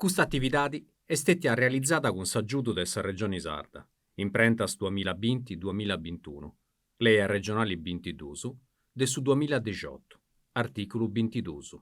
Custa atividadi est stètia realizada cun s'agiudu de sa Regioni Sarda, Imprentas duamilla binti duamilla bintunu, Lei arregionali bintidus de su duamilladexiotu, artìculu bintidus.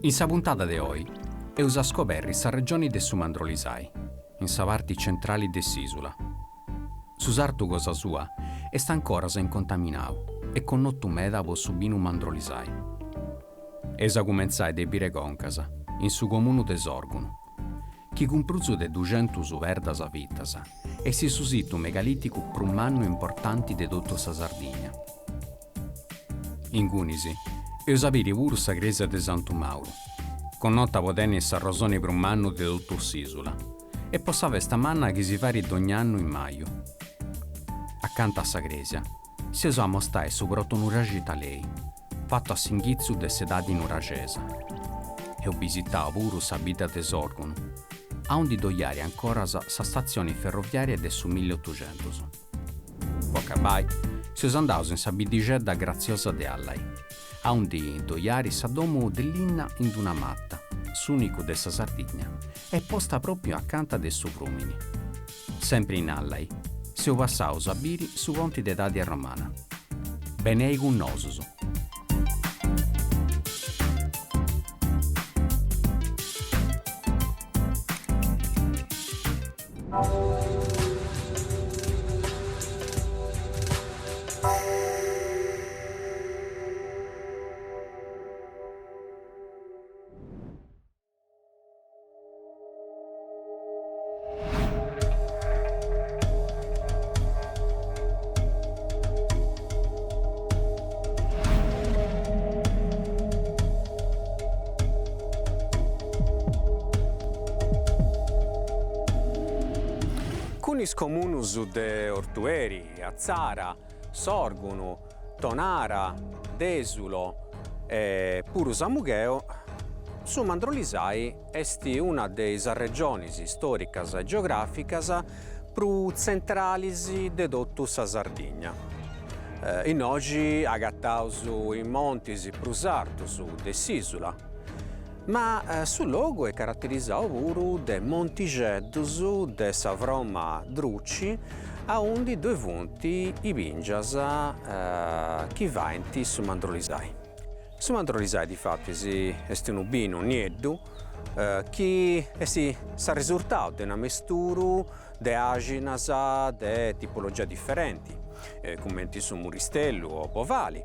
In sa puntada de oi eus a scoberri sa regioni de su Mandrolisai, in sa parti centrali de s'ìsula. Su sartu cosa sua est ancoras incontaminau e connotu meda po su binu Mandrolisai. Eus a cumentzai de Bireconcas, in su comunu de Sòrgunu, chi cun prus de duxentus perdas fitas est su situ megalìticu prus mannu e importanti de totu sa Sardigna. Ingunis eus a biri puru sa crèsia de Santu Mauru, connota po tenni s'arrosoni prus mannu de totu s'ìsula e po sa festa manna chi si fait dogna annu in maju. Acanta a sa crèsia s'eus a amostai su protonuraxi Talei, fatu a s'inghitzu de s'edadi nuraxesa. Eus bisitau puru sa bidda de Sòrgunu, aundi ddoi ari ancoras sa statzioni ferroviària de su milliotuxentus. Po acabai, seus andaus in sa biddixedda gratziosa de Allai, aundi ddoi ari sa domu de linna in d-una mata, s'ùnicu de sa Sardigna, e posta pròpiu acanta de su frùmini. Sempri in Allai, seus passaus a biri su ponti de edadi arromana. Benei cun nosus! Cun is comunus de Ortueri, Atzara, Sòrgunu, Tonara, Dèsulo e puru Samugheo, su Mandrolisai est una de is arregionis istòricas e geogràficas prus tzentralis de totu sa Sardigna. Innoxi agataus is montis prus artus de s'ìsula, ma su logu est caraterizau puru de montixeddus de sa froma druci aundi ddoi funt is bìngias chi faint su Mandrolisai. Su Mandrolisai difatis est unu binu nieddu chi est s'arresurtau de un'amesturu de àxinas de tipologia diferenti, cumenti su Muristellu o Bovali,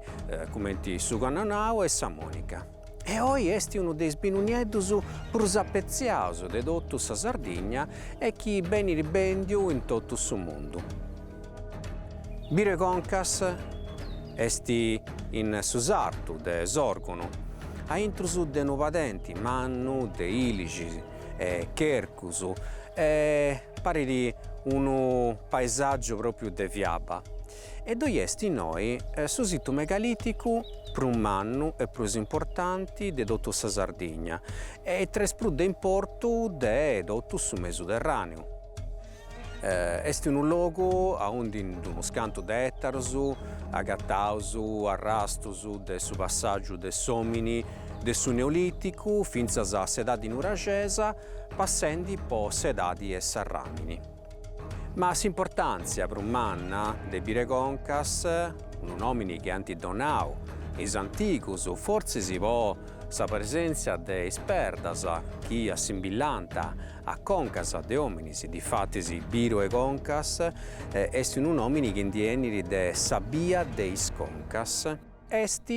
cumenti su Cannonau e sa Monica. E oi est unu de is binu nieddus prus apetziaus de totu sa Sardigna e chi benit bèndiu in totu su mundu. Bireconcas est in su sartu de Sòrgunu, a intrus de unu padenti mannu de ìlixis e chercus e parit unu paesàgiu pròpriu de fiaba. E ddoi est innoi su situ megalìticu prus mannu e prus importanti de totu sa Sardigna e tra is prus de importu de totu su Mesuterràneu. Est unu logu aundi in unus cantu de ètarus agataus arrastus de su passàgiu de s'òmini de su Neolìticu fintzas a s'edadi nuraxesa, passendi po s'edadi 'e s'arràmini. Ma s'importàntzia prus manna de Biru 'e Concas, unu nòmini chi ant donau is antigus, fortzis po sa presèntzia de is perdas chi assimbillant a concas de òminis, difatis Biru 'e Concas est unu nòmini chi ndi 'enit de sa bia de is concas, est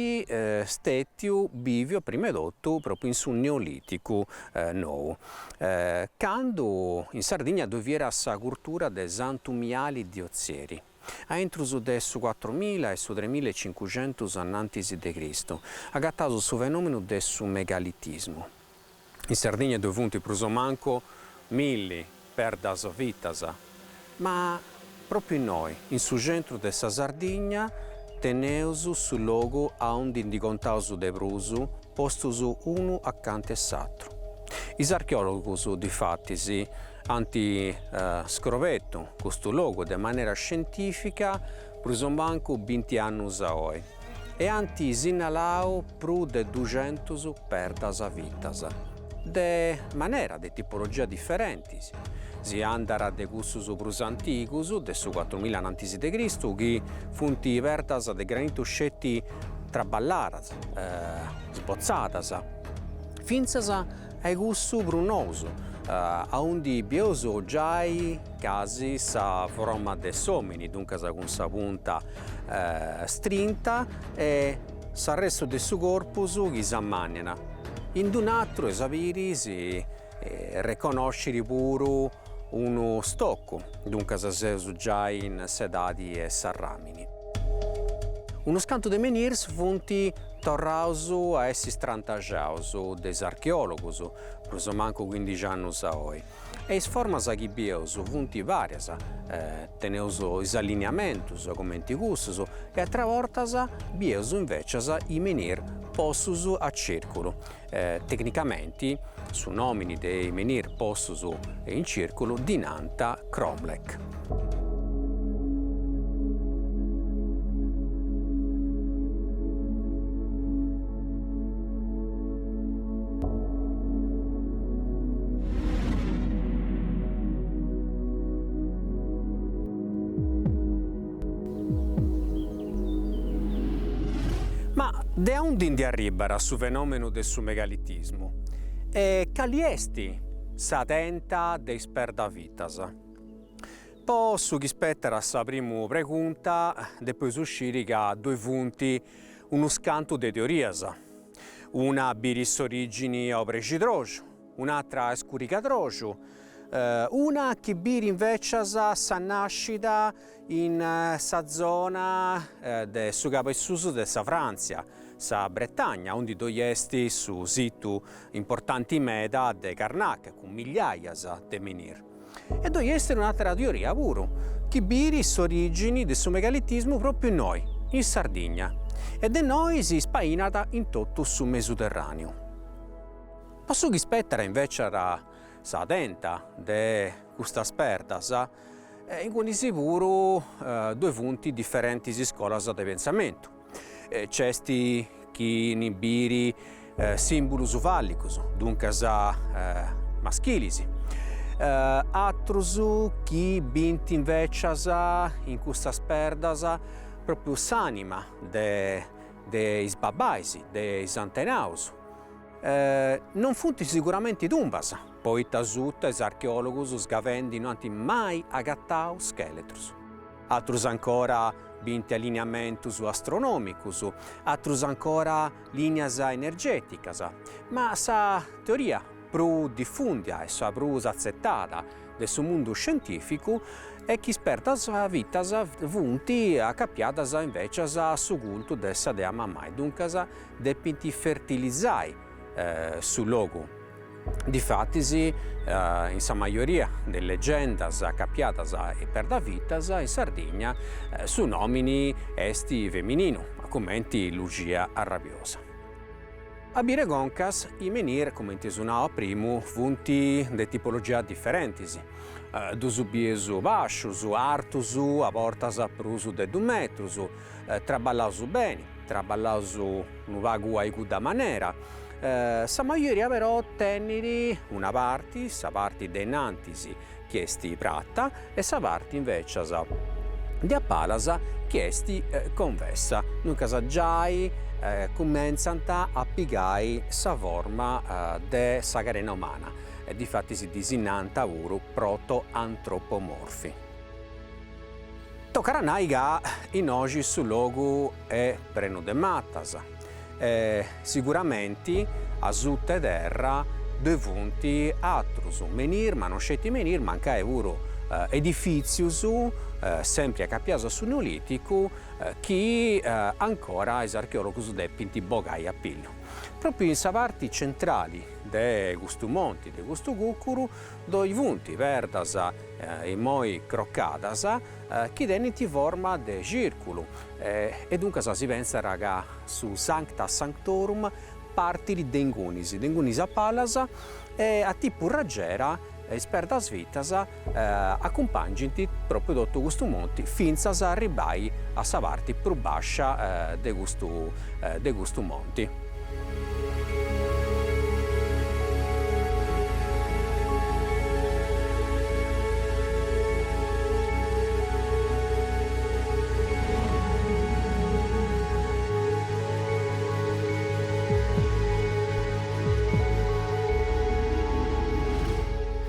stètiu bìviu prima 'e totu pròpriu in su Neolìticu nou, candu in Sardigna ddoi fiat sa curtura de Santu Miali di Ozieri, a intrus de su cuatrumilla e su tremilla e cincuxentus anantis de Cristu, agataus su fenòmenu de su megalitismu. In Sardigna ddoi funt prus o mancu milli perdas fitas, ma pròpriu innoi, in su centru de sa Sardigna, teneus su logu aundi ndi contaus de prus postus unu acanta 'e s'atru. Is archeòlogus, difatis, ant scrobetu custu logu de manera scientìfica prus o mancu binti annus a oi e ant sinnalau prus de duxentus perdas fitas, de manera de tipologia diferentis, si andat de cussus prus antigus, de su cuatrumilla anantis de Cristu, chi funt perdas de granitu sceti traballadas, sbotzadas, fintzas a cussus prus nous, aundi bieus giai casi sa froma de s'omini, duncas cun sa punta strinta e s'arrestu de su corpus chi s'ammanniat. In d'un'atru eus a biri si reconnosciri puru unu stoccu, duncas seus giai in s'edadi 'e s'arramini. Unus cantu de menhirs funt torraus a essi strantaxaus de is archeòlogus, prus o mancu cuindixi annus a oi, e is formas chi bieus funt vàrias, teneus is alliniamentus cumenti cussus e atras bortas bieus invècias is menhir postus a cìrculu, tecnicamenti su nòmini de is menhir postus in cìrculu ddi nant cromlech. Ma de aundi ndi arribat su fenomenu de su megalitismu e cali est sa tenta de is perdas fitas? Po su chi spetat a sa primu pregunta depeus sciri ca ddoi funt unus cantu de teorias, una biri s'origini a obrexidroxu, un'atra a scurigadroxu, una chi biri invecias sa nascida in sa zona de su cabu 'e susu de sa Fràntzia, sa Bretagna, aundi ddoi est su situ importanti meda de Carnac, cun migliaias de menhir. E ddoi est un'àtera teoria puru, chi biri s'orìgini de su megalitismu pròpiu innoi, in Sardigna, e de innoi si spainat in totu su Mesuterràneu. Po su chi spetat invècias sa tenta de custas perdas, ingunis puru ddoi funt diferentis iscolas de pentzamentu. Nc'est chini biri simbulus fallicus, duncas maschilis, atrus chi bint invècias in custas perdas propriu s'anima de de is babbais, de is antenaus. Non funt siguramenti tumbas, poita asuta is archeòlogus sgavendi no ant mai agatau schèletrus. Atrus ancora bint allineamentus astronòmicus, atrus ancora lìnias energèticas, ma sa teoria prus difùndia e sa prus atzetada de su mundu scientìficu est chi is perdas fitas funt acapiadas invècias a su cultu de sa dea mamai, duncas depint fertilizai su logu. Difatis, in sa majoria de is legendas acapiadas a is perdas fitas in Sardigna su nòmini est femininu, cumenti Luxia Arrabiosa. A biri concas, is menhir, cumenti eus nau a primu, funt de tipologias diferentis, ddus bieus bàscius, artus, a bortas prus de dus metrus, traballaus beni, traballaus unu pagu a cudda manera, sa majoria però tenit una parti, sa parti de innantis, chi est prata e sa parti invecias de a palas chi est convessa, duncas giai cumentzant a pigai sa forma de sa carena umana e difatis ddis nant puru proto-antropomorfi. Tocat a nai ca innoxi su logu est prenu de matas e siguramenti asuta 'e terra ddoi funt atrus menhir, ma non sceti menhir, mancai puru edifitzius sempri acapiaus a su Neoliticu chi ancora is archeologus depint bogai a pillu. Propriu in sa parti centrali de custu monti, de custu cucuru, ddoi funt perdas immoi crocadas chi tenint forma de circulu e duncas si pentzat ca su Sancta Sanctorum partit de ingunis, de ingunis a palas e a tipu raggiera is perdas fitas acumpangint propriu totu custu monti fintzas a arribbai a sa parti prus bascia de custu de custu monti.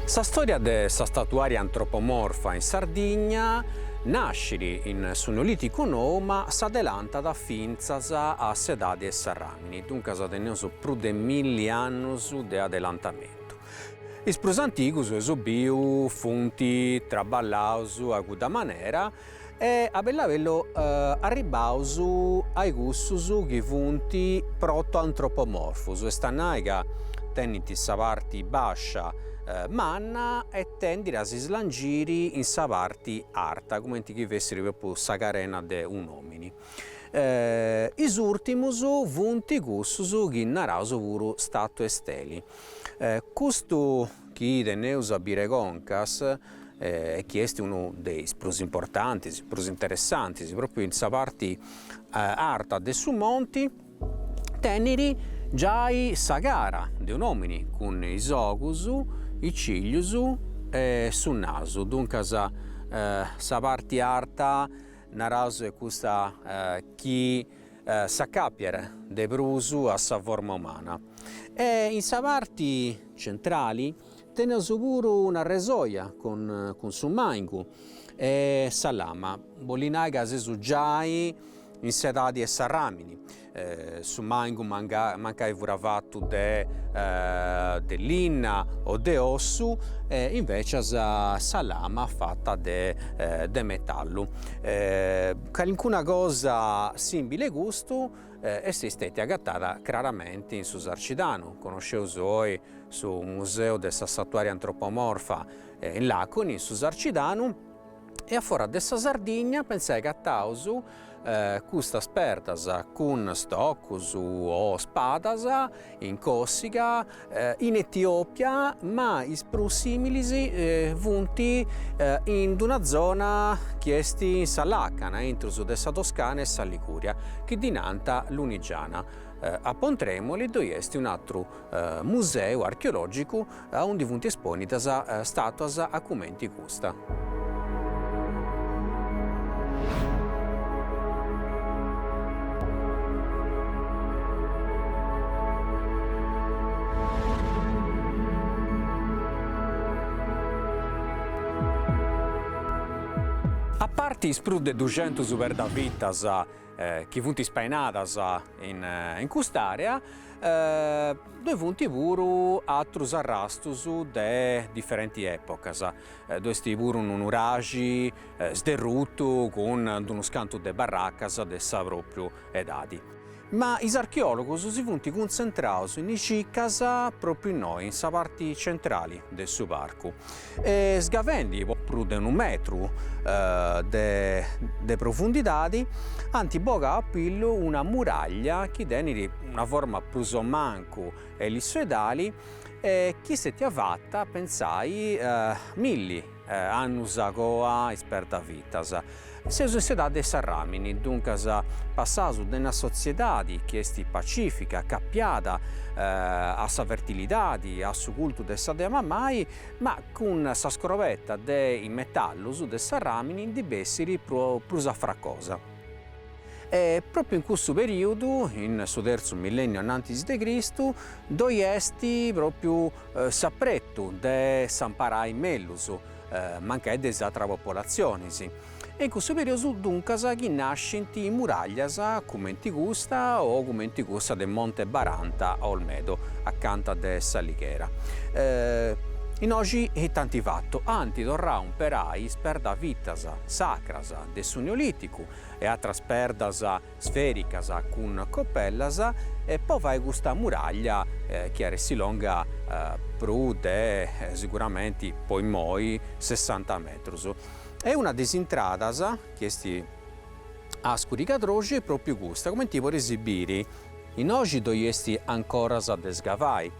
Sa storia de sa statuaria antropomorfa in Sardigna nascit in su Neoliticu nou ma s'adelantat fintzas a s'edadi 'e s'arràmini, duncas teneus prus de milli annus de adelantamentu. Is prus antigus, eus biu, funt traballaus a cudda manera e a bellu a bellu arribbaus a cussus chi funt protoantropomorfus, est a nai ca tenint sa parti bascia manna e tendit a si slangiri in sa parti arta, cumenti chi fessit propriu sa carena de un'omini. Is urtimus funt cussus chi naraus puru statue steli. Custu chi teneus a Bireconcas, e chi est unu de is prus importantis, prus interessantis, propriu in sa parti arta de su monti, tenit giai sa cara de un'omini cun is ogus, is ciglius e su nasu, duncas sa parti arta naraus est custa chi s'acapiat de prus a sa forma umana e in sa parti centrali teneus puru una arresoia cun cun su màingu e sa lama, bolit nai ca seus giai in s'edadi 'e s'arràmini, su màingu mancai furat fatu de de linna o de ossu e invecias sa lama fata de de metallu. Calincuna cosa simbile a custu est stetia agatada craramenti in su Sarcidanu, connosceus oi su museu de sa statuaria antropomorfa in Laconi in su Sarcidanu e a foras de sa Sardigna pentzai agataus custas perdas cun stocus o spadas in Còssiga, in Etiòpia, ma is prus sìmilis funt in d'una zona chi est in sa làcana intrus de sa Toscana e sa Ligùria, chi ddi nant Lunigiana. A Pontremoli ddoi est un'atru museu archeològicu aundi funt espònidas stàtuas a cumenti custa. A parti is prus de duxentus perdas fitas chi funt spainadas in cust'area, ddoi funt puru atrus arrastus de diferenti epocas, ddoi est puru unu nuraxi sderrutu cun d'unus cantu de barracas de sa propriu edadi. Ma is archeòlogus si funt cuntzentraus in is cicas pròpriu innoi, in sa parti centrali de su parcu, e sgavendi po prus de unu metru de de profundidadi ant bogau a pillu una muraglia chi tenit una forma prus o mancu ellissoidali e chi est stetia fata, pentzai, milli annus a coa is perdas fitas. Seus in s'edadi de s'arràmini, duncas passaus de una sotziedadi chi est pacifica, acapiada a sa fertilidadi, a su cultu de sa dea mamai, ma cun sa scrobeta de is metallus de s'arràmini ndi bessit prus afracosa. E pròpriu in cussu perìudu, in su terzu millènniu anantis de Cristu, ddoi est pròpriu s'apretu de s'amparai mellus, mancai de is atras popolatzionis. E in cussu perìudu duncas chi nascint muraglias cumenti custa o cumenti cussa de Monte Baranta a Olmedo, acanta de S'Alighera. Innoxi ita ant fatu? Ant torrau a umperai is perdas fitas sacras de su Neolìticu e atras perdas sfericas cun copellas e po fai custa muraglia chi at essi longa prus de siguramenti po immoi sessanta metrus. E una de is intradas chi est a scurigadroxu est propriu custa, cumenti podeis biri innoxi ddoi est ancoras de sgavai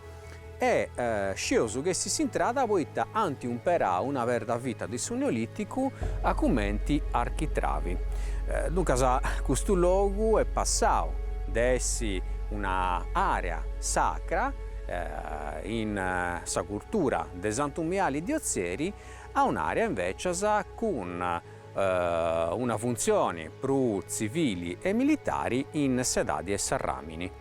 e scieus chi est s'intrada poita ant umperau una perda fita de su neoliticu a cumenti architravi. Duncas custu logu est passau de essi una area sacra in sa curtura de Santu Miali di Ozieri a un'area invecias cun una funtzioni prus tzivili e militari in s'edadi 'e s'arràmini.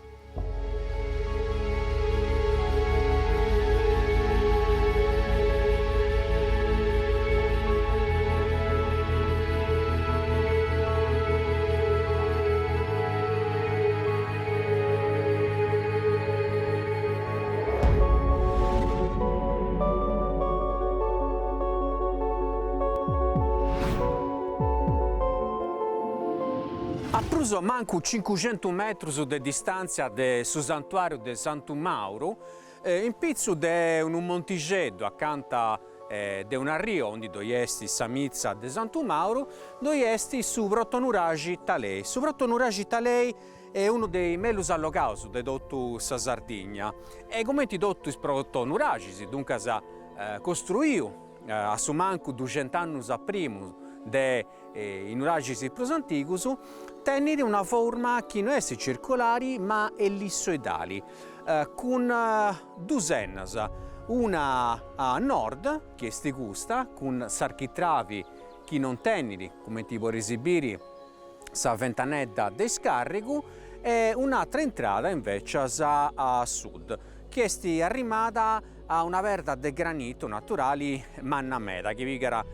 A prus o mancu cincuxentus metrus de distàntzia de su santuàriu de Santu Mauru, in pitzu de unu montixeddu acanta de un'arriu aundi ddoi est sa mitza de Santu Mauru, ddoi est su protonuraxi Talei. Su protonuraxi Talei est unu de is mellus allogaus de totu sa Sardigna e cumenti totu is protonuraxis, duncas costruiu a su mancu duxent'annus a primu de is nuraxis prus antigus, tenit una forma chi no est circolari ma ellissoidali, cun dus ennas, una a nord, chi est custa, cun s'architravi chi non tenit, cumenti podeis biri, sa fentanedda de iscàrrigu e un'atra intrada invècias a sud, chi est arrimada a una perda de granitu naturali manna meda chi pigat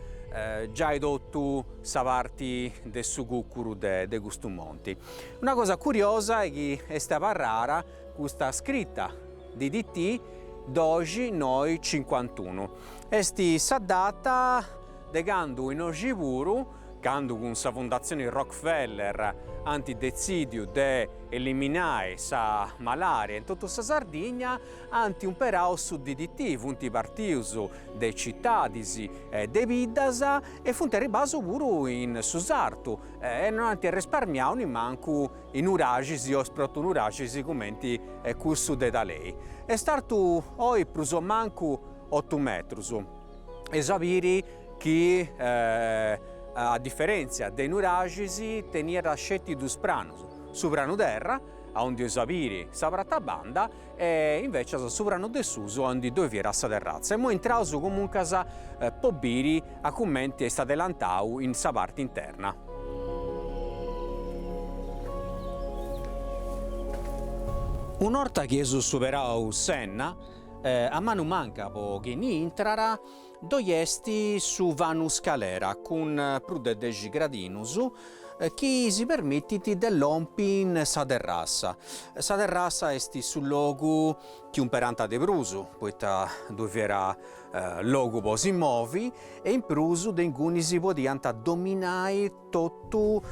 giai totu sa parti de su cùcuru de custu monti. Una cosa curiosa est chi est abarrada custa scrita DDT doxi noi cincuantunu, est sa data de candu innoxi puru candu cun sa Fundatzioni Rockefeller ant detzìdiu de eliminai sa malària in totu sa Sardigna, ant umperau su DDT, funt partius de citadis e de biddas e funt arribbaus puru in su sartu e non ant arresparmiau nimancu is nuraxis o is protonuraxis cumenti cussu de Talei. Est artu oi prus o mancu otu metrus. Eus a biri chi a diferèntzia de is nuraxis teniat sceti dus pranus, su pranu terra, aundi eus a biri sa pratabanda, e invècias su pranu de susu aundi ddoi fiat sa terratza. Immoi intraus comuncas po biri a cumenti est adelantau in sa parti interna. Un'orta chi eus superau s'enna, A manu manca po chini intrat ddoi est su vanu scalera cun prus de dexi gradinus. chi si permitit de lompi in sa terrassa. Sa terrassa est su logu chi umperant de prus, poita ddoi fiat logu po si movi e in prus de inguni si podiant dominai totu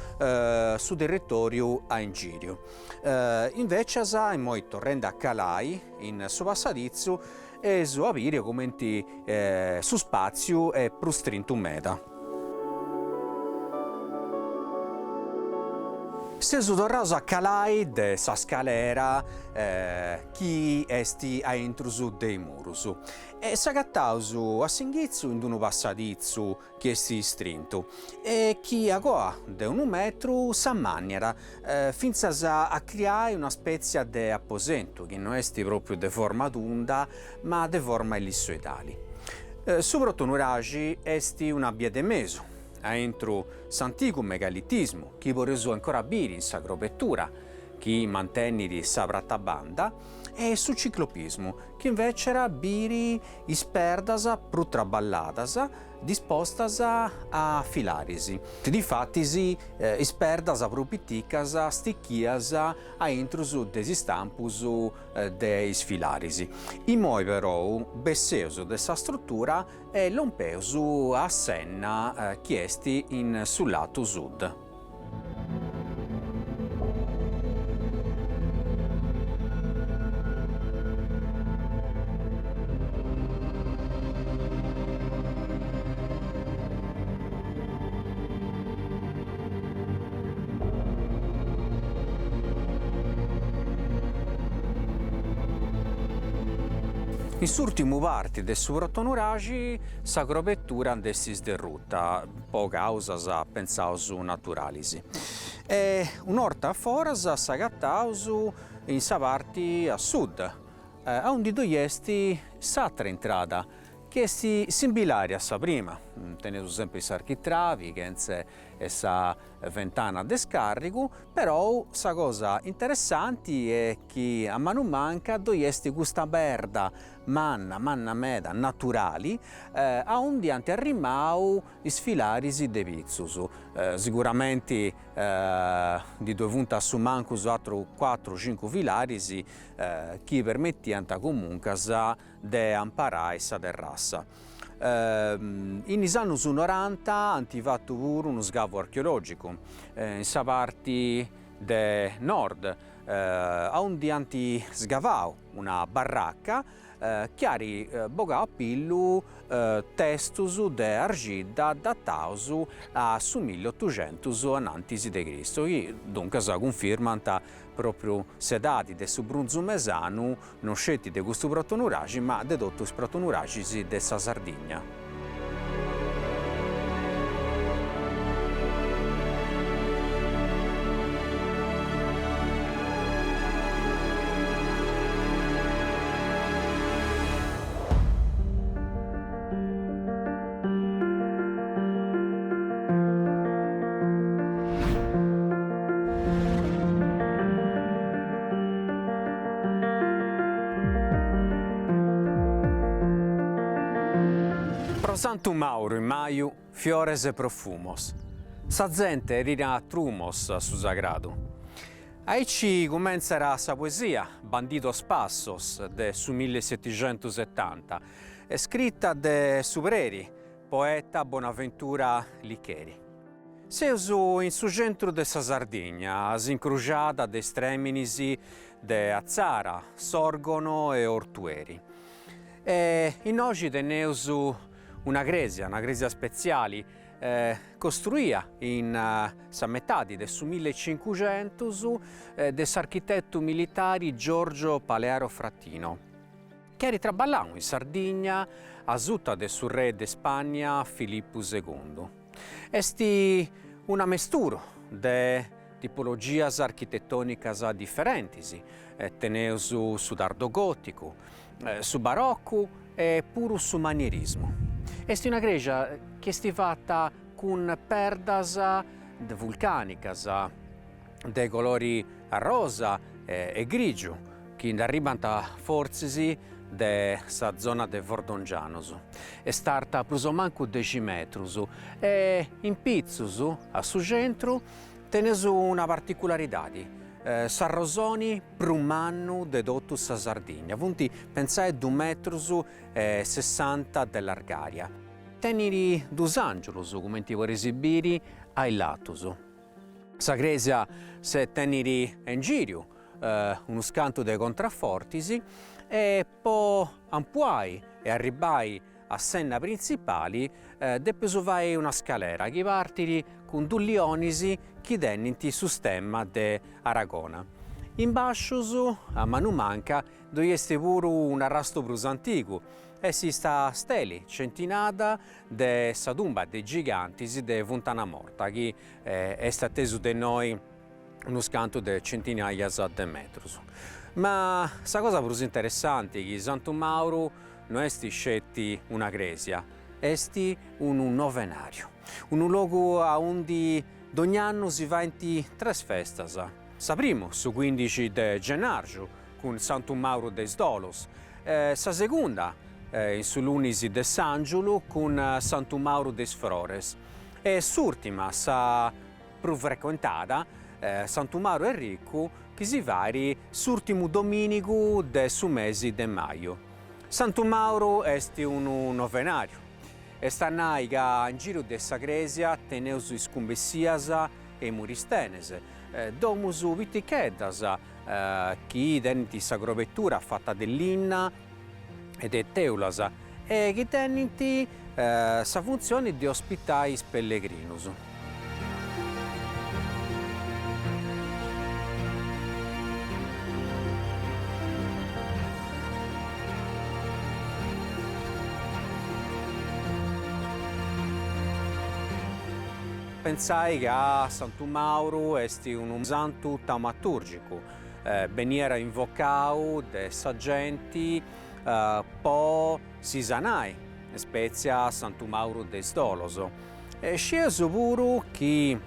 su territoriu a ingiriu. Invecias, immoi torrendi a calai in su passaditzu, eus a biri cumenti su spatziu est prus strintu meda. Seus torraus a calai de sa scalera chi est a intrus de is murus e s'agataus a s'inghitzu in unu passaditzu chi est istrintu e chi agoa de unu metru s'ammanniat fintzas a criai una spètzia de aposentu chi no est pròpriu de forma tunda ma de forma ellissoidali. Su protonuraxi est una bia de mesu aintru s'antigu megalitismu chi podeus ancora biri in sa crobetura chi mantennit sa pratabanda e su ciclopismu chi invècias biri is perdas prus traballadas dispostas a filaris. Difatis is perdas prus piticas stichias a intrus de is stampus de is filaris. Imoi perou besseus de sa strutura e lompeus a s'enna chi est in su latu sud. In s'ùrtimu parti de su protonuraxi sa crobetura nd'est sderruta po càusas pentzaus naturalis e un'orta a foras s'agataus in sa parti a sud aundi ddoi est s'atra intrada chi est simbilari a sa prima, teneus sempri s'architravi chentze 'e sa ventana de scarrigu, perou sa cosa interessanti est chi a manu manca ddoi est custa perda manna manna meda naturali aundi ant arrimau is filaris de pitzus, siguramenti ndi ddoi funt a su mancus atrus cuatru cincu filaris chi permitiant comuncas de amparai sa terrassa. In is annus noranta ant fatu puru unu sgavu archeologicu in sa parti de nord aundi ant sgavau una barraca chi at bogau a pillu testus de arxidda dataus a su milliotuxentus anantis de Cristu chi duncas cunfirmant Pròpriu s'edadi de su brunzu mesanu, non sceti de custu protonuraxi ma de totu is protonuraxis de sa Sardigna. Pro Santu Mauru in maju fiores e profumos, sa zente 'enit a trumos a su sagradu. Aici cumentzat sa poesia Bandidos passos de su millisetixentusetanta, scrita de su preri poeta Bonaventura Licheri. Seus in su centru de sa Sardigna, a s'incruxada de is trèminis de Atzara, Sòrgono e Ortueri. E innoxi teneus una crèsia, una crèsia spetziali, costruia in sa metadi de su millecincuxentus de s'architetu militari Giorgio Palearo Fratino. Chi at traballau in Sardigna a suta de su re de Spagna Filippu segundu. Est un'amesturu de tipologias architetònicas diferentis, teneus su tardogòticu, su barocu e puru su manierismu. Est una creja chi est fata cun perdas vulcànicas de colori arrosa e grigiu, chi nd'arribant fortzis de sa zona de Fordongianus. Est arta prus o mancu dexi metrus e in pitzus, a su centru, Teneus una particularidadi, s'arrosoni prus mannu de totu sa Sardigna, funt pentzai dus metrus e sessanta de largària. Tenit dus àngiulus, cumenti podeis biri a is latus. Sa crèsia se tenit a ingìriu unus cantu de contrafortis e po ampuai e arribbai a s'enna printzipali depeus fai una scalera chi partit cun dus lionis chi tenint su stemma de Aragona. In bàscius, a manu manca, ddoi est puru un'arrastu prus antigu, est sa steli centinada de sa tumba de gigantis de Funtana Morta chi est atesu de innoi unus cantu de centinaias de metrus. Ma sa cosa prus interessanti chi Santu Mauru no est sceti una crèsia, est unu novenàriu, unu logu aundi dogn'annu si faint tres festas, sa primu su cuindixi de gennàrgiu cun Santu Mauru de is Dolus, sa segunda in su lunis de s'Àngiulu cun Santu Mauru de is Frores e s'ùrtima, sa prus frecuentada, Santu Mauru Erricu chi si fait s'ùrtimu domìnigu de su mesi de maju. Santu Mauru est unu novenàriu, est a nai ca in giru de sa crèsia teneus is cumbessias e is muristenes, domus piticheddas chi tenint sa crobetura fata de linna e de tèulas e chi tenint sa funtzioni de ospitai is pellegrinus. Pentzai ca Santu Mauru est unu santu taumaturgicu, beniat invocau de sa genti po si sanai, spètzia Santu Mauru de is Dolos. E scieus puru chi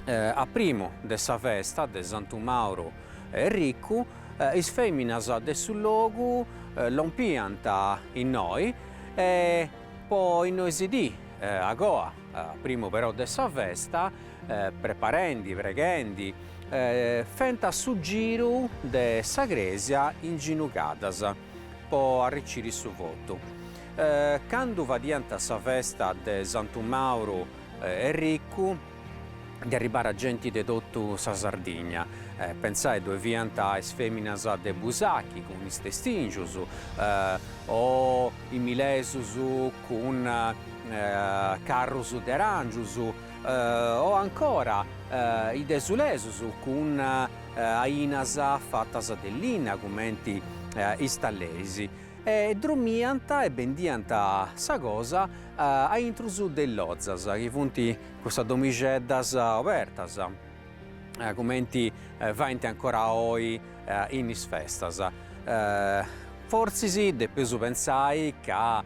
a primu de sa festa de Santu Mauru Erricu is fèminas de su logu lompiant innoi e po is nois dì agoa, a primu però de sa festa, preparendi, preghendi, fent su giru de sa crèsia inginugadas po arriciri su votu. Candu fadiant sa festa de Santu Mauru Erricu ndi arribàt genti de totu sa Sardigna, pentzai ddoi fiant is feminas de Busachi cun is testìngius o is milesus cun carrus de aràngius o ancora is desulesus cun ainas fatas de linna cumenti is talleris. E dromiant e bendiant sa cosa a intrus de is lozas, chi funt custas domixeddas obertas, cumenti faint ancora oi in is festas. Fortzis depeus pentzai ca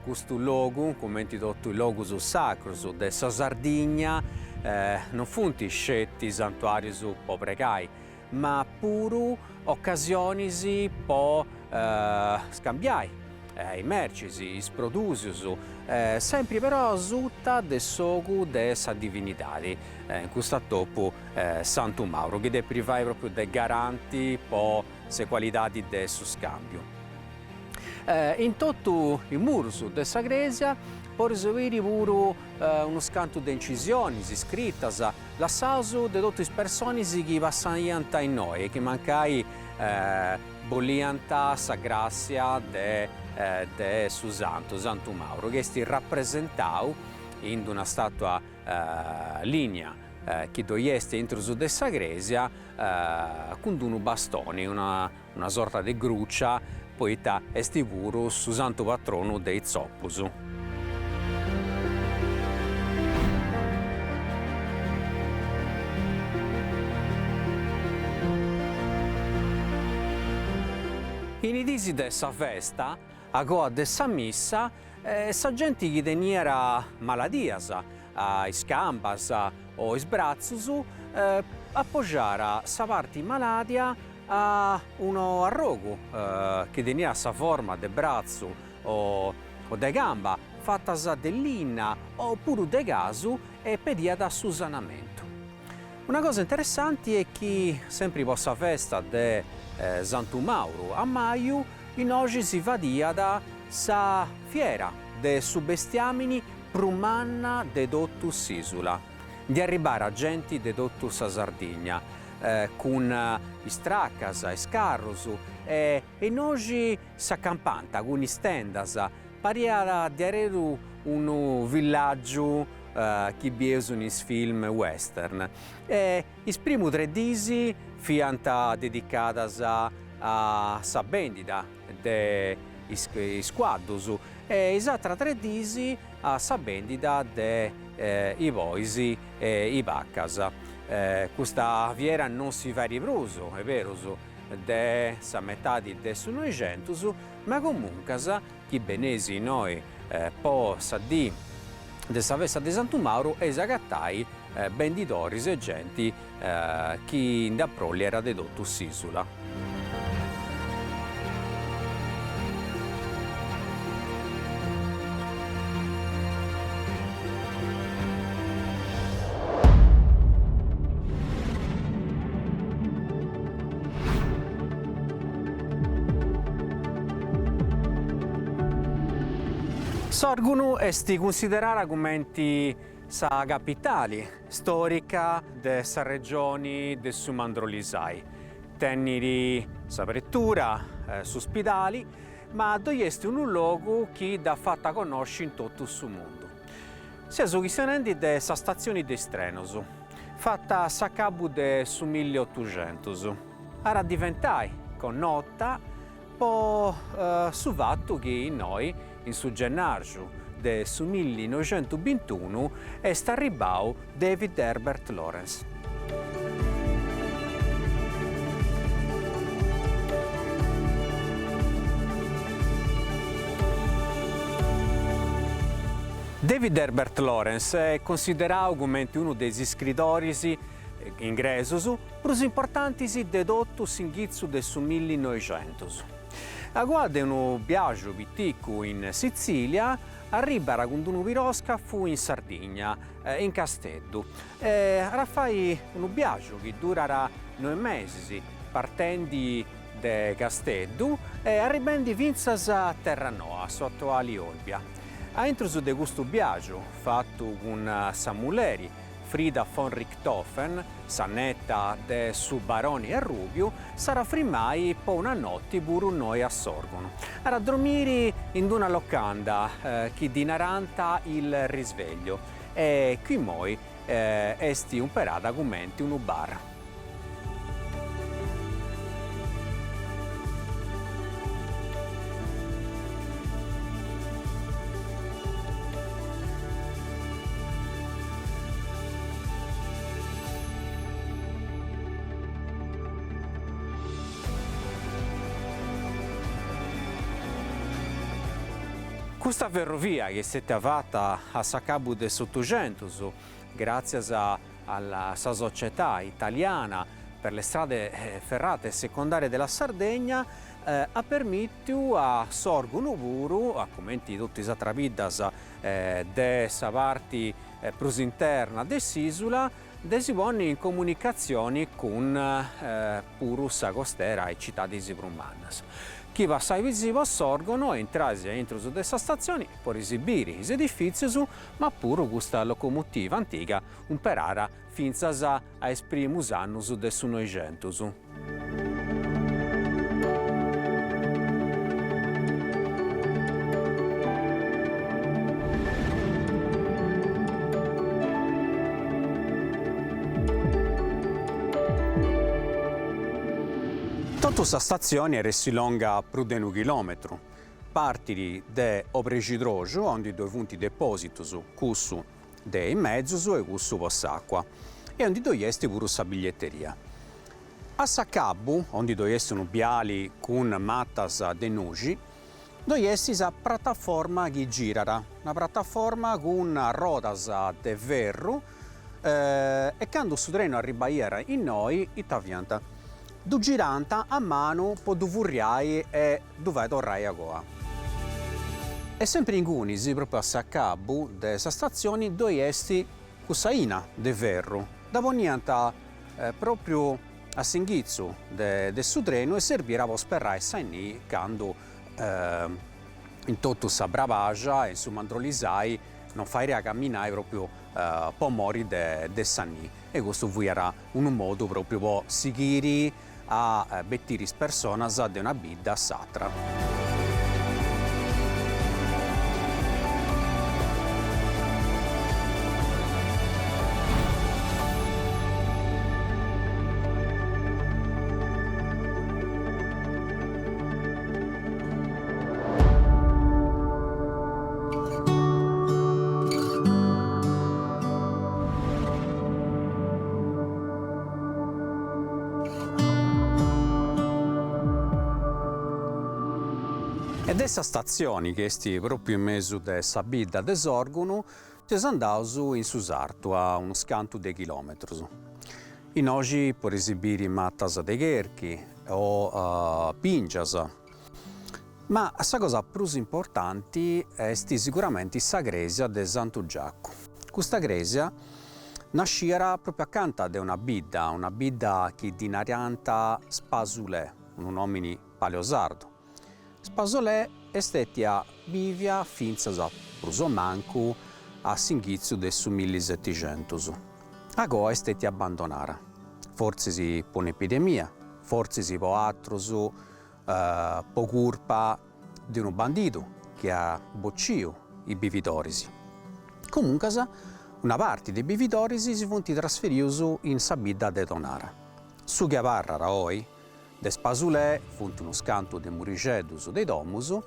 custu logu, cumenti totu is logus sacrus de sa Sardigna, non funt sceti santuarius po pregai, ma puru ocasionis po scambiai is mercis, is prodùsius, sempri però asuta de s'ogu de sa divinidadi, in custu atopu Santu Mauru, chi depit fai propriu de garanti po s'ecualidadi de su scambiu. In totu is murus de sa crèsia podeus biri puru unus cantu de incisionis, scritas, lassaus de totu is personis chi passaiant innoi e chi mancai boliant sa gràssia de de su santu, Santu Mauru, chi est rapresentau in d'una stàtua lignea chi ddoi est intrus de sa crèsia cun d'unu bastoni, una una sorta de grucia, poita est puru su santu patronu de is tzopus. In is diis de sa festa, agoa de sa missa, sa genti chi teniat maladias a is cambas o is bratzus, apogiàt sa parti malàdia a unu arrogu chi teniat sa forma de bratzu o de camba fatas de linna o puru de casu e pediat su sanamentu. Una cosa interessanti est chi, sempri po sa festa de Santu Mauru a maju, innoxi si fadiat sa fiera de su bestiamini prus manna de totu s'isula. Ndi arribara genti de totu sa Sardigna cun is tracas, is carrus e innoxi s'acampant cun is tendas, pariat diareru unu villàgiu chi bieus in is film western. E is primu tre dis fiant dedicadas a sa bendida de is cuaddus e is atras tre dis a sa bendida de is bois e is bacas. Custa fiera non si fait prus, est berus, de sa metadi de su Noixentus, ma comuncas chi beneis innoi po sa dì de sa festa de Santu Mauru eis agatai bendidoris e genti chi nd'aprolliat de totu s'isula. Sòrgunu est cunsiderada cumenti sa capitali storica de sa regioni de su Mandrolisai. Tenit sa pretura, su spidali, ma ddoi est unu logu chi dd'at fata connosci in totu su mundu. Seus chistionendi de sa statzioni de is trenus, fata a s'acabu de su milliotuxentus. At a diventai connota po su fatu chi innoi, in su gennarxu de su millinoixentubintunu, est arribbau David Herbert Lawrence. David Herbert Lawrence est considerau cumenti unu de is iscridoris ingresus prus importantis de totu s'inghitzu de su millinoixentus. Agoa de unu biaxu piticu in Sitzilia, arribat cun d'unu piroscafu in Sardigna, in Casteddu, e at a fai unu biaxu chi durat noi mesis, partendi de Casteddu e arribendi fintzas a Terranoa, s'atuali Olbia. A intrus de custu biaxu, fatu cun sa mulleri, Frida von Richthofen, sa neta de su baroni Arrubiu, s'at a frimai po una noti puru innoi a Sòrgono. At a dromiri in d'una locanda chi ddi narant Il Risveglio e chi immoi est umperada cumenti unu bar. Custa ferrovia chi est stètia fata a s'acabu de s'Otuxentus, gràtzias a sa Società Italiana per le Strade Ferrate Secondarie della Sardegna, at permìtiu a Sòrgunu puru, a cumenti totu is atras biddas de sa parti prus interna de s'ìsula, de si ponni in comunicatzioni cun puru sa costera e citadis prus mannas. Chi passais po Sòrgono e intrais a intrus de sa statzioni podeis biri is edifìtzius ma puru custa locomotiva antiga umperada fintzas a is primus annus de su Noixentus. Totu sa statzioni at essi longa prus de unu chilòmetru, partit de Obrexidroxu, aundi ddoi funt depòsitus, cussu de is mezus e cussu po s'àcua, e aundi ddoi est puru sa biglietteria. A s'acabu, aundi ddoi est unu biali cun matas de nuxi, ddoi est sa prataforma chi girat, una prataforma cun arrodas de ferru, e candu su trenu arribaiat innoi ita fiant? Ddu girànt a manu po ddu furriai e ddu fai torrai agoa. E sempri ingunis, propriu a s'acabu de sa statzioni, ddoi est cuss'aina de ferru. Dda poniant pròpriu a s'inghitzu de su trenu e serbiat po sperrai sa nì candu in totu sa Brabaxa e in su Mandrolisai non faiat camminai pròpriu po mori de sa nì e custu fiat unu modu pròpriu po sighiri a betiri is personas de una bidda a s'atra. E de sa statzioni, chi est pròpriu in mesu de sa bidda de Sòrgunu, seus andaus in su sartu a unus cantu de chilòmetrus. Innoxi podeis biri matas de cherchi o pìngias, ma sa cosa prus importanti est siguramenti sa crèsia de Santu Giacu. Custa crèsia nasciat pròpriu acanta de una bidda, una bidda chi ddi nariant Spasulè, unu nòmini paleosardu. Spasolè est stètia bìvia fintzas, prus o mancu, a s'inghitzu de su millisetixentus. Agoa est stètia abbandonada, fortzis po un'epidemia, fortzis po atrus, po curpa de unu bandidu chi at bociu is bividoris. Comuncas una parti de is bividoris si funt trasferius in sa bidda de Tonara. Su chi abarrat oi de Spasulè funt unus cantu de murixeddus de domus,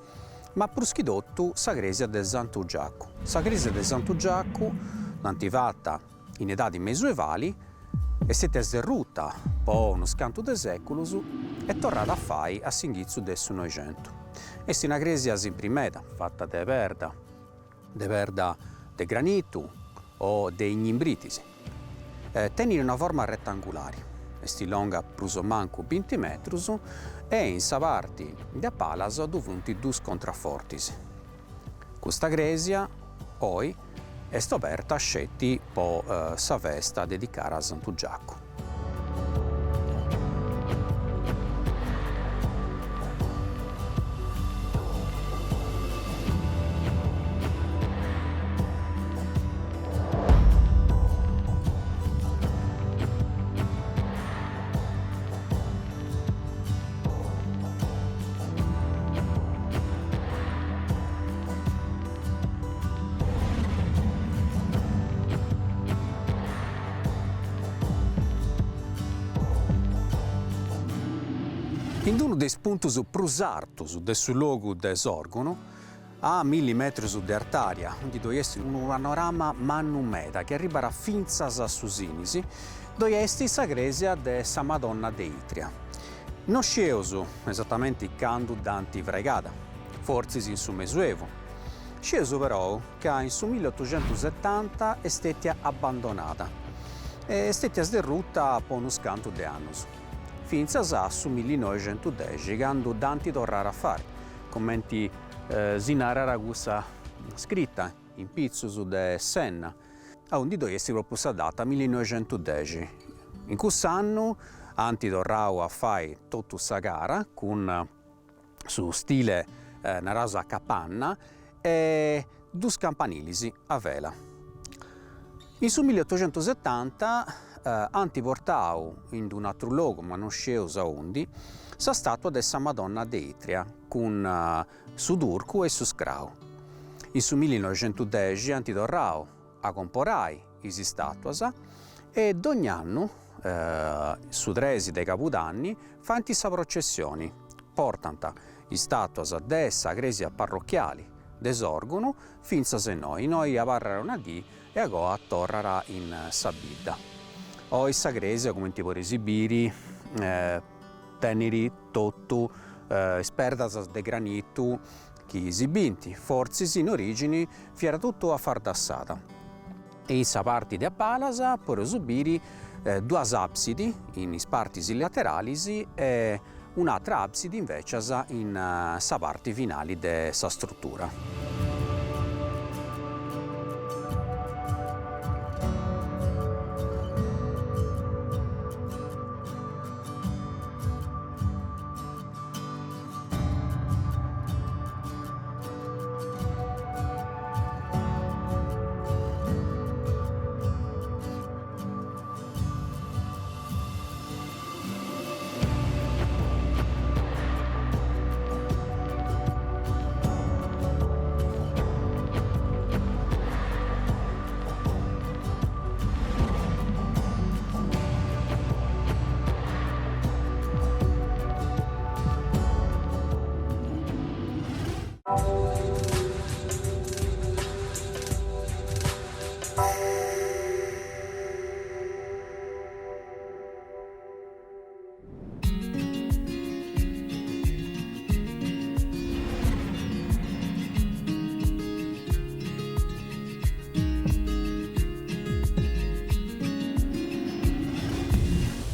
ma prus chi totu sa crèsia de Santu Giacu. Sa crèsia de Santu Giacu dd'ant fata in edadi mesuevali, est stètia sderruta po unus cantu de sèculus e torrada a fai a s'inghitzu de su Noixentu. Est una crèsia simpri meda, fata de perda, de perda de granitu o de ignimbritis. Tenit una forma retangulari, est longa prus o mancu binti metrus e in sa parti de a palas ddu funt dus contrafortis. Custa crèsia, oi, est oberta sceti po sa festa dedicada a Santu Giacu. In unu de is puntus prus artus de su logu de Sòrgunu, a milli metrus de artària, undi ddoi est unu panorama mannu meda chi arribat fintzas a su Sinis, ddoi est sa crèsia de sa Madonna de Itria. No scieus esatamenti candu dd'ant fraigada, fortzis in su Mesuevu. Scieus perou ca in su milliotuxentusetanta est stètia abbandonada e est stètia sderruta po unus cantu de annus, fintzas a su millinoixentudexi candu dd'ant torrada a fai, cumenti si narat cussa scrita in pitzus de s'enna, aundi ddoi est pròpriu sa data millinoixentudexi. In cuss'annu ant torrau a fai totu sa cara cun su stile naraus a capanna e dus campanilis a vela. In su milliotuxentusetanta ant portau in d'un'atru logu, ma non scieus aundi, sa statua de sa Madonna de Itria cun su turcu e su scrau. In su millinoixentudexi ant torrau a comporai is statuas e dogn'annu, su tresi de cabudanni, faint sa processioni, portant is statuas de sa crèsia parrochiali de Sòrgunu fintzas a innoi, innoi abarrat una dì e agoa torrat in sa bidda. Oi sa crèsia, cumenti podeis biri, tenit totu is perdas de granitu chi si bint, fortzis in origini fiat totu afardassada. E in sa parti de a palas podeus biri duas absidi in is partis lateralis e un'atra absidi invecias in sa parti finali de sa strutura.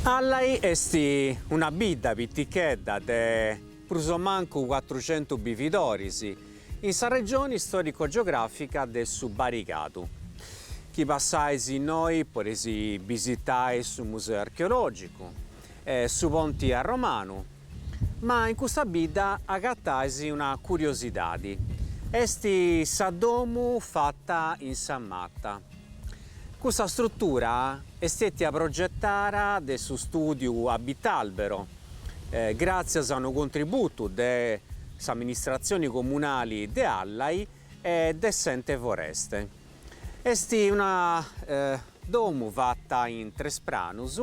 Àllai est una bidda pitichedda de prus o mancu cuatrucentus bividoris in sa regioni storico-geografica de su Barigadu. Chi passais innoi podeis bisitai su museu archeologicu e su ponti arromanu, ma in custa bidda agatais una curiosidadi, est sa domu fata in sa mata. Custa strutura est stètia progetada de su stùdiu Abitalbero, gràtzias a unu contributu de s'amministratzioni comunali de Àllai e de s'Ente Foreste. Est una domu fata in tres pranus,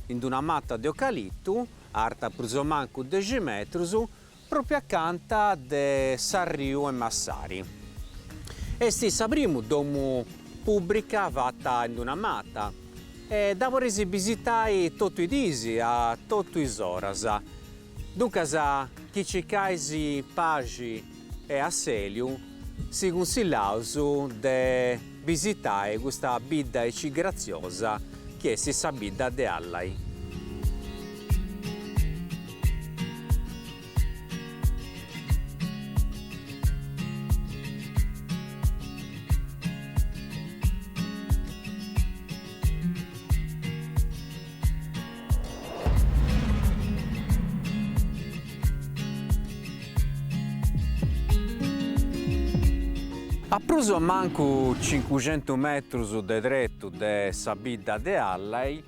in d'una mata de eucalitu, arta prus o mancu dexi metrus, pròpriu acanta de s'arriu 'e Massari. Est sa primu domu pùbrica fata in d'una mata e dda podeis bisitai totu is diis a totu is oras. Duncas chi circais paxi e assèliu si cunsillaus de bisitai custa bidda aici gratziosa chi est sa bidda de Àllai. A prus o mancu cincuxentus metrus de tretu de sa bidda de Àllai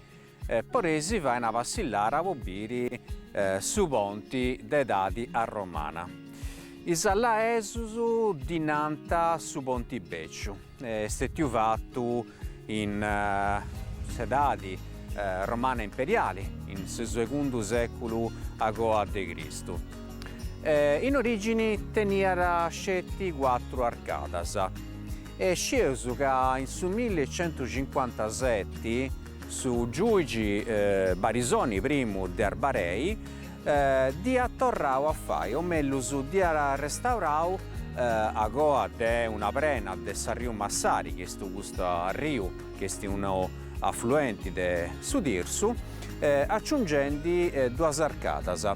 podeis fai una passillara po biri su ponti de edadi arromana. Is allaesus ddi nant su ponti beciu. Est stetiu fatu in s'edadi romana imperiali, in su segundu seculu agoa de Cristu. In origini teniat sceti cuatru arcadas e scieus ca in su millicentucincuantaseti su giuigi Barisoni primu de Arbarei dd'iat torrau a fai, o mellus dd'iat restaurau agoa de una prena de s'arriu Massari, chi est custu arriu chi est unu afluenti de su Tirsu, aciungendi duas arcadas.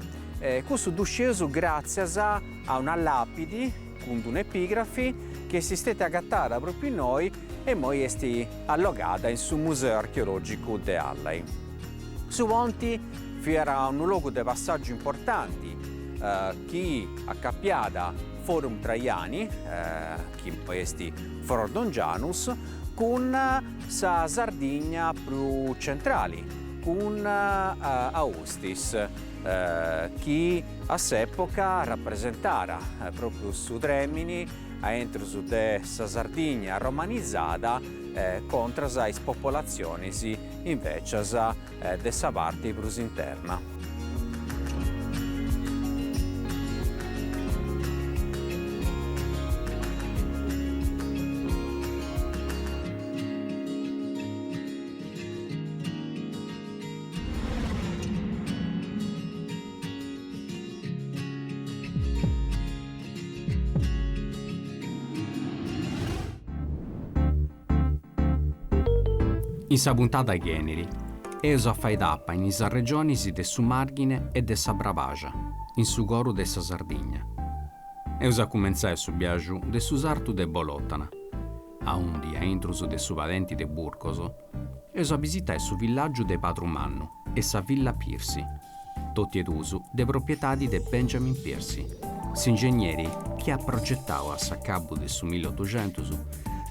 Custu ddu scieus gràtzias a una làpidi cun d'un'epigrafi chi est stètia agatada pròpriu innoi e immoi est allogada in su Museu Archeològicu de Àllai. Su ponti fiat unu logu de passàgiu importanti chi acapiat Forum Traiani, chi immoi est Fordongianus, cun sa Sardigna prus centrali, cun Austis, chi a s'epoca rapresentat propriu su trèmini a intrus de sa Sardigna romanizada contras a is popolatzionis invècias de sa parti prus interna. In sa puntada chi 'enit, eus a fai tapa in is arregionis de su Màrghine e de sa Brabaxa, in su coru de sa Sardigna. Eus a cumentzai su biaxu de su sartu de Bolòtana, aundi, a intrus de su padenti de Burcos, eus a bisitai su villàgiu de Padru Mannu e sa Villa Piercy, totu e duus de propietadi de Benjamin Piercy, s'ingegneri chi at progetau a s'acabu de su milliotuxentus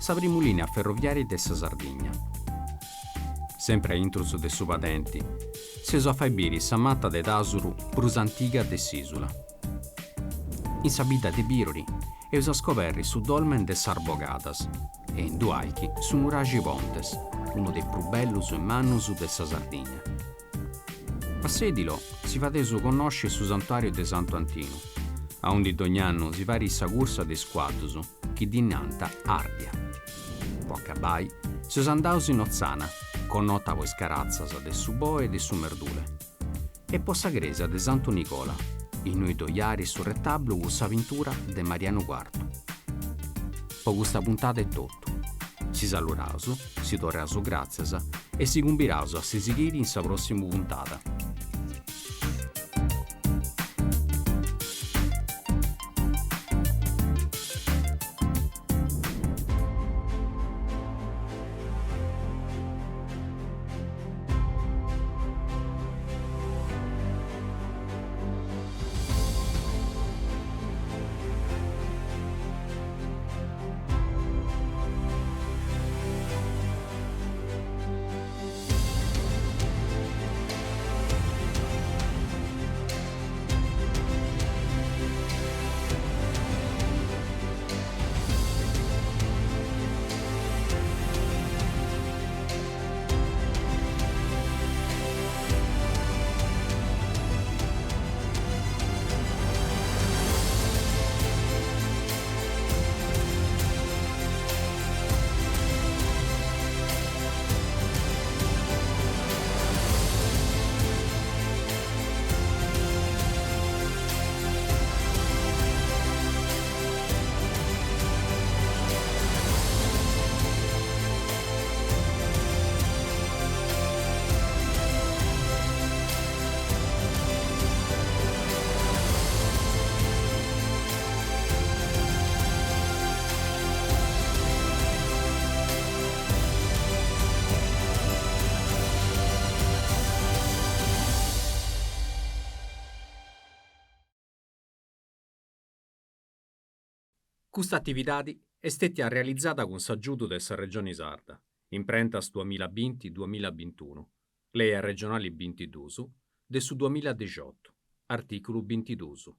sa primu lìnia ferroviària de sa Sardigna. Sempri a intrus de su padenti, s'eus a fai biri sa mata de tàsuru prus antiga de s'ìsula. In sa bidda de Birori eus a scoberri su dolmen de sas Bogadas e in Dualchi su nuraxi Pontes, unu de is prus bellus e mannus de sa Sardigna. A Sedilo si fadeus connosci su santuariu de Santu Antinu, aundi dogn'annu si fait sa cursa de is cuaddus chi ddi nant Ardia. Po acabai, seus andaus in Otzana, connota po is caratzas de su boe e de su merdule, e po sa crèsia de Santu Nicola, innui ddoi at su retablu cun sa pintura de Marianu Quartu. Po custa puntada est totu. Si saluraus, si torraus gràtzias e si cumbiraus a si sighiri in sa pròssimu puntada. Custa atividadi est stètia realizada cun s'agiudu de sa Regioni Sarda, imprentas duamilla binti duamilla bintunu, Lei arregionali bintiduus de su duamilla dexiotu, artìculu bintiduus.